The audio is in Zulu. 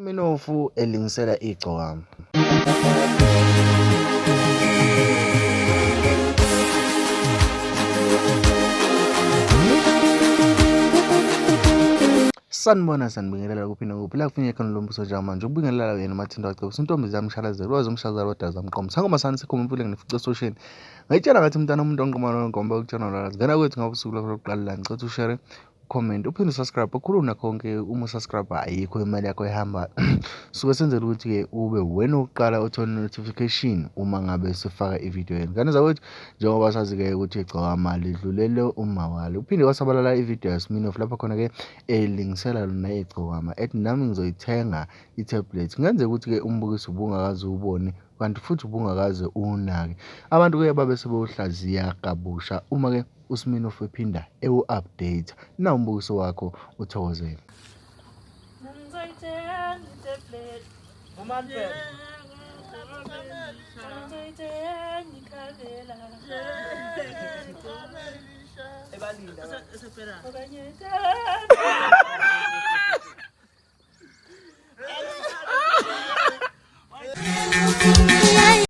Minofu elingisela igcokama. Sanibona, sanibingelela kuphi nakuphi la kufinye khona lo mbuso njengamanje. Ukubingelela yena uMathinta wacebisa intombi ziyamshalazela, wazi umshazalo wadala zamqoma. Sangoma sani sikhoma imfule nginifice esosheni. Ngayitshela ngathi mntana umuntu onqoma nonkomba ukutshena lwazi. Ngena kwethu ngabe usuku lwakho lokuqala la ngicela ushare comment uphinde usubscribe okhulu nakho konke uma usubscribe ayikho imali yakho ehamba suke senzela ukuthi-ke ube wena wokuqala othole notification uma ngabe sifaka ividiyo yenu ngane zakwethu njengoba sazi-ke ukuthi igcokama lidlulele umawali uphinde wasabalala ividiyo yaSminoff lapho khona-ke elingisela lona igcokama ethi nami ngizoyithenga i-tablet kungenzeka ukuthi-ke umbukiso ubungakaze uwubone kanti futhi ubungakaze uwunake abantu-ke babe sebewuhlaziya kabusha uma-ke uSminoff ephinda ewu-update nawu umbukiso wakho uthokozele. Ebalinda.